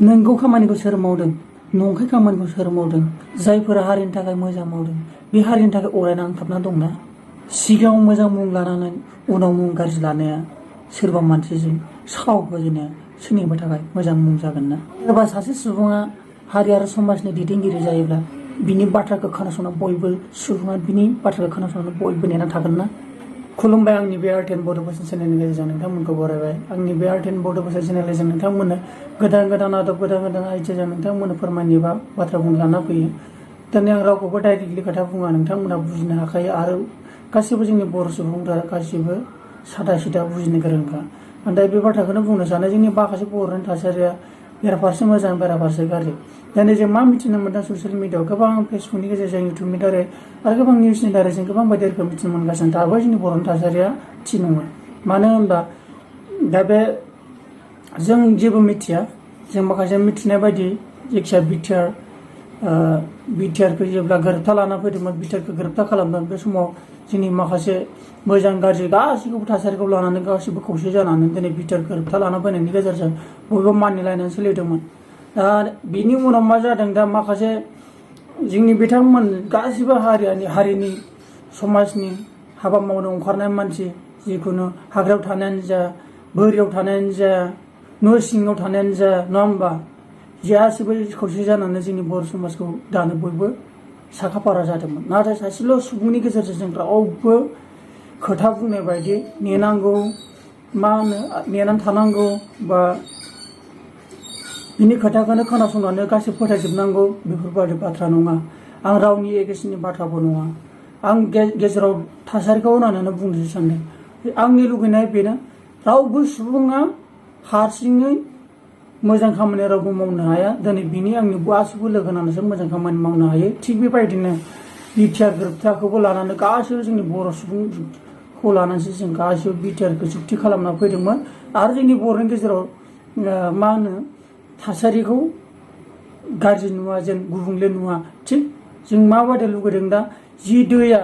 नंगौ खामानिखौ सोर मावदों, नंखाय खामानिखौ सोर मावदों, जायफोरा हारिनि थाखाय मोजां मावदों बे हारिनि थाखाय अरायना नांथाबना दंना? सिगाङाव मोजां मुं लानानै उनाव मुं गाज्रि लानाया सोरबा मानसिजों साव होजेननाया सोरनिबा थाखाय मोजां मुं जागोन ना? सोरबा सासे सुबुङा हारि आरो समाजनि दैदेनगिरि जायोब्ला बिनि बाथ्राखौ खोनासंना बयबो सुबुङा बिनि बाथ्राखौ खोनासंना बयबो नेना थागोन ना? खुलुमबाय, आंनि बे आर्ट एन्ड बड' भाषा चेनेलनि गेजेरजों नोंथांमोनखौ बरायबाय। आंनि बे आर्ट एन्ड बड' भाषा चेनेलजों नोंथांमोननो गोदान गोदान आदब, गोदान गोदान आइडियाजों नोंथांमोननो फोरमायनोबा बाथ्रा बुंनो लाना फैयो। दिनै आं रावखौबो डाइरेक्टलि खोथा बुङा, नोंथांमोना बुजिनो हाखायो आरो गासैबो जोंनि बर' सुबुंफोरा गासैबो सादा सिदा बुजिनो गोरोंखा। आं दा बे बाथ्राखौनो बुंनो सानो, जोंनि माखासे बर'नि थासारिया बेराफारसे मोजां, बेराफारसे गाज्रि। दिनै जों मा मिथिनो मोनदों ससियेल मिडियाआव गोबां फेसबुकनि गेजेरजों, इउटुबनि दारै आरो गोबां निउसनि दारै जों गोबां बायदि रोखोम मिथिनो मोनगासिनो। दाबो जोंनि बर'नि थासारिया थि नङा। मानो होनबा दा बे जों जेबो मिथिया, जों माखासे मिथिनाय बायदि जायखिया बिटिआरखौ जेब्ला गोरोबथा लाना फैदोंमोन, बिटिआरखौ गोरोबथा खालामदों, बे समाव जोंनि माखासे मोजां गाज्रि गासैखौबो थासारिखौ लानानै गासैबो खौसे जानानै दिनै बिटिआर गोरोबथा लाना फैनायनि गेजेरजों बयबो मानिलायनानै सोलिदोंमोन। दा बिनि उनाव मा जादों, दा माखासे जोंनि बिथांमोन गासिबो हारिनि समाजनि हाबा मावनो ओंखारनाय मानसि, जिखुनु हाग्रायाव थानायानो जा, बोरियाव थानायानो जा, न' सिङाव थानायानो जा, नङा होमबा, गासिबो खौसे जानानै जोंनि बर' समाजखौ दानो बयबो साखाफारा जादोंमोन। नाथाय सासेल' सुबुंनि गेजेरजों जों रावबो खोथा बुंनाय बायदि नेनांगौ, नेनानै थानांगौ बा बिनि खोथाखौनो खोनासंनानै गासैबो फोथायजोबनांगौ, बेफोरबायदि बाथ्रा नङा। आं रावनि एगेन्स्टनि बाथ्राबो नङा। आं गेजेराव थासारिखौ होनानै बुंनो सानदों। आंनि लुगैनाया बेनो, रावबो सुबुङा हारसिङै मोजां खामानि रावबो मावनो हाया। दिनै बिनि आंनि गासैबो लोगो नांनानैसो मोजां खामानि मावनो हायो। थिग बेबायदिनो बिटिआर गोरोबथाखौबो लानानै गासैबो जोंनि बर' सुबुंखौ लानानैसो जों गासैबो बिटिआरखौ जुक्ति खालामना फैदोंमोन। आरो जोंनि बर'नि गेजेराव थासारिखौ गाज्रि नुवा, जों गुबुंले नुवा। थिग जों माबायदि लुगैदों, दा जि दैया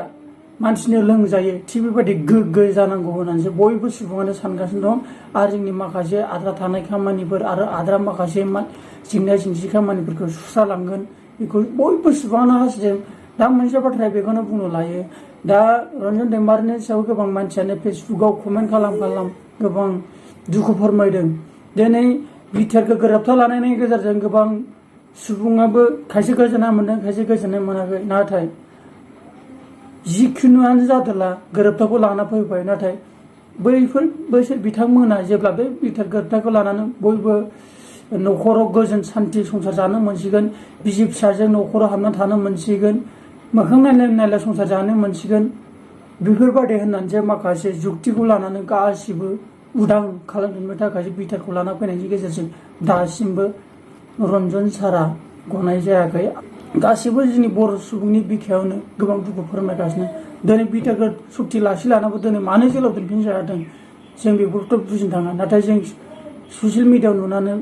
मानसिनो लोंजायो थिग बेबायदि गोग्गो जानांगौ होननानैसो बयबो सुबुङानो सानगासिनो दं। आरो जोंनि माखासे आद्रा थानाय खामानिफोर आरो आद्रा माखासे जेंना जेंसि खामानिफोरखौ सुस्रालांगोन, बेखौ बयबो सुबुङानो हास्थायदों। दा मोनसे बाथ्राया बेखौनो बुंनो लायो, दा रन्जन दैमारिनि सायाव गोबां मानसियानो फेसबुकाव कमेन्ट खालाम गोबां दुखु फोरमायदों। दिनै बिटिआरखौ गोरोबथा लानायनि गेजेरजों गोबां सुबुङाबो खायसे गोजोननाय मोनदों, खायसे गोजोननाय मोनाखै। नाथाय जिखुनुआनो जादोंला गोरोबथाखौ लाना फैबाय। नाथाय बैसोर बिथांमोना जेब्ला बे बिटिआर गोरोबथाखौ लानानै बयबो न'खराव गोजोन सान्थि संसार जानो मोनसिगोन, बिसि फिसाजों न'खराव हाबना थानो मोनसिगोन, मोखां नायलाय संसार जानो मोनसिगोन, बेफोरबायदि होननानैसो माखासे जुक्तिखौ लानानै गासिबो उदां खालामफिननो थाखायसो बिटिआरखौ लाना फैनायनि गेजेरजों दासिमबो रन्जन सारा गनाय जायाखै। गासिबो जोंनि बर' सुबुंनि बिखायावनो गोबां दुखु फोरमायगासिनो। दिनै बिटिआरखौ सुक्ति लानाबो दिनै मानो जेलाव दोनफिनजादों जों बेफोरखौथ' बुजिनो थाङा। नाथाय जों ससियेल मिडियाआव नुनानै,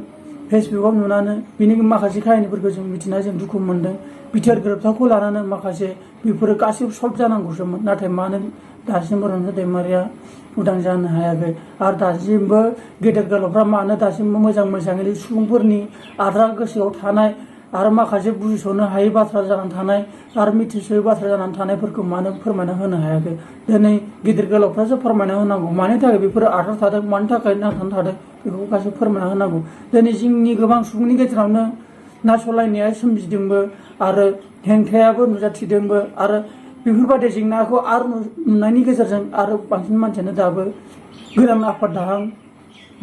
फेसबुकाव नुनानै बिनि माखासे काहिनिफोरखौ जों मिथिना जों दुखु मोनदों। बिटिआर गोरोबथाखौ लानानै माखासे बेफोरो गासिबो सल्भ जानांगौसोमोन। नाथाय मानो दासिमबो रन्जन दैमारिया उदां जानो हायाखै? आरो दासिमबो गेदेर गोलावफ्रा मानो दासिमबो मोजाङै सुबुंफोरनि आद्रा गोसोआव थानाय आरो माखासे बुजिस'नो हायै बाथ्रा जानानै थानाय आरो मिथिस'यै बाथ्रा जानानै थानायफोरखौ मानो फोरमायना होनो हायाखै? दिनै गिदिर गोलावफ्रासो फोरमायना होनांगौ, मानि थाखाय बेफोरो आद्रा थादों, मानि थाखाय नांथानानै थादों, बेखौ गासैबो फोरमायना होनांगौ। दिनै जोंनि गोबां सुबुंनि गेजेरावनो नासयलायनाया सोमजिदोंबो आरो हेंथायाबो नुजाथिदोंबो। आरो बेफोरबायदि जेंनाखौ आरो नुनायनि गेजेरजों आरो बांसिन मानसियानो दाबो गोदान आफाद दाहां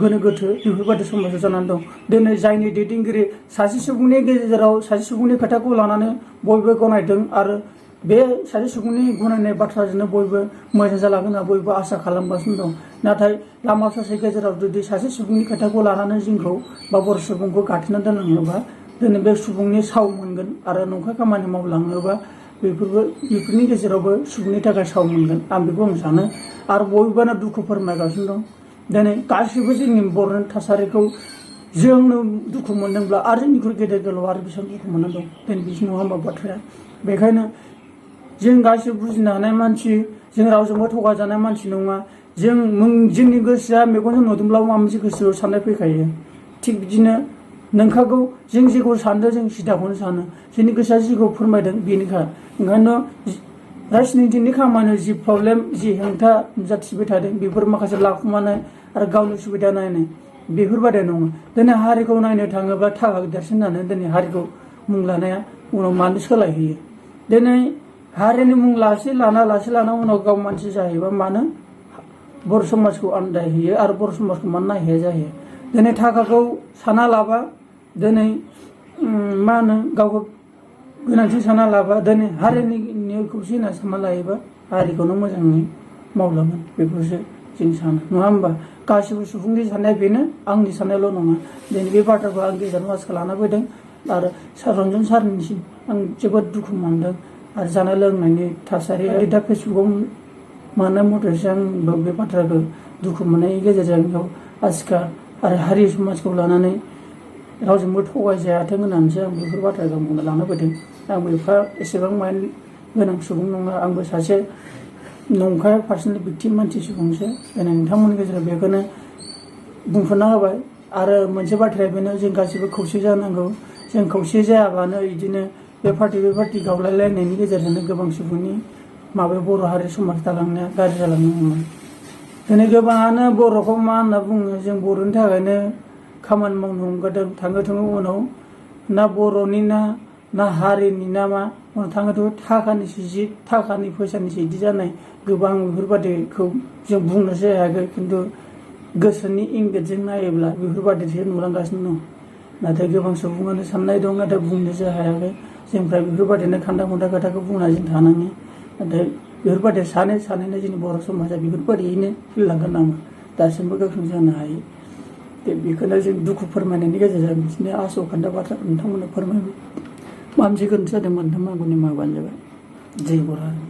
गोनो गोथो बेफोरबायदि समाजाव जानानै दं। दिनै जायनि दैदेनगिरि सासे सुबुंनि गेजेराव सासे सुबुंनि खोथाखौ लानानै बयबो गनायदों आरो बे सासे सुबुंनि गनायनाय बाथ्राजोंनो बयबो मोजां जालांगोन होनना बयबो आसा खालामगासिनो दं। नाथाय लामा ससे गेजेराव जुदि सासे सुबुंनि खोथाखौ लानानै जोंखौ बा बर' सुबुंखौ गाथेना दोनलाङोबा दिनै बे सुबुंनि साव मोनगोन। आरो नंखाय खामानि मावलाङोबा बेफोरनि गेजेरावबो सुबुंनि थाखाय साव मोनगोन, आं बेखौ आं सानो। आरो बयबोनो दुखु फोरमायगासिनो दं। दिनै गासिबो जोंनि बर'नि थासारिखौ जोंनो दुखु मोनदोंब्ला आरो जोंनिख्रुइ गेदेर गोलाव आरो बेसेबां दुखु मोननानै दं, दिनै बिदि नङा होमबा बाथ्राया? बेखायनो जों गासिबो बुजिनो हानाय मानसि, जों रावजोंबो थगायजानाय मानसि नङा। जोंनि गोसोआ मेगनजों नुदोंब्लाबो माबा मोनसे गोसोआव साननाय फैखायो। थिग बिदिनो नोंखागौ जों जेखौ सानदों जों सिदाखौनो सानो जोंनि गोसोआ जेखौ फोरमायदों बेनोखा ओंखायनोथ' राजनितिनि खामानियाव जि प्रब्लेम जि हेंथा नुजाथिबाय थादों बेफोर माखासे लाखुमानाय आरो गावनि सुबिदा नायनाय बेफोरबादि नङा दिनै हारिखौ नायनो थाङोब्ला थाखा देरसिन होननानै दिनै हारिखौ मुं लानाया उनाव मानो सोलायहैयो दिनै हारिनि मुं लासे लाना उनाव गाव मानसि जाहैबा मानो बर' समाजखौ आन्दायहैयो आरो बर' समाजखौ मानो नायहैया जाहैयो दिनै थाखाखौ साना लाबा दिनै मा होनो गावखौ गोनांथि साना लाबा दिनै हारिनि खौसे होनना सानना लायोबा हारिखौनो मोजाङै मावलांगोन बेखौसो जों सानो नङा होमबा गासिबो सुबुंनि साननाया बेनो आंनि साननायल' नङा दिनै बे बाथ्राखौ आं गेजेर मासखौ लाना फैदों आरो सार रन्जन सारनिसिम आं जोबोद दुखु मोनदों आरो जानाय लोंनायनि थासारि दा फेसबुकाव मोननाय मथेसो आं बे बाथ्राखौ दुखु मोननायनि गेजेरजों बेयाव आजिखा आरो हारि समाजखौ लानानै रावजोंबो थगायजायाथों होननानैसो आं बेफोर बाथ्राखौ बुंनो लाना फैदों आंबो एफा एसेबां माइन्ड गोनां सुबुं नङा आंबो सासे नंखाय पार्सनेल भिक्टिम मानसि सुबुंसो दिनै नोंथांमोननि गेजेराव बेखौनो बुंफोरना होबाय आरो मोनसे बाथ्राया बेनो जों गासिबो खौसे जानांगौ जों खौसे जायाबानो बिदिनो बे पार्टि गावलायलायनायनि गेजेरजोंनो गोबां सुबुंनि माबायाव बर' हारि समाज दालांनाया गाज्रि जालांनो हमो दिनै गोबाङानो बर'खौ मा होनना बुङो जों बर'नि थाखायनो खामानि मावनो हमगारदों थाङो उनाव ना बर'नि ना हारिनि ना मा थाङोथ' थाखानि फैसानिसो बिदि जानाय गोबां बेफोरबादिखौ जों बुंनोसो हायाखै खिन्थु गोसोनि इंगितजों नायोब्ला बेफोरबादिसो नुलांगासिनो दं नाथाय गोबां सुबुङानो साननाय दं नाथाय बुंनोसो हायाखै जोंफ्रा बेफोरबादिनो खान्दा खुन्दा खोथाखौ बुंनानै जों थानाङो नाथाय बेफोरबादि सानैनो जोंनि बर' समाजा बेफोरबादियैनो सोलिलांगोन नामा दासिमबो गोख्रों जानो हायो बेखौनो जों दुखु फोरमायनायनि गेजेरजों बिदिनो आस' खान्दा बाथ्रा नोंथांमोननो फोरमायबाय माबा मोनसे गोरोन्थि जादोंमोन नोंथांमोनखौ निमाहा होबानो जाबाय जै बर' हारि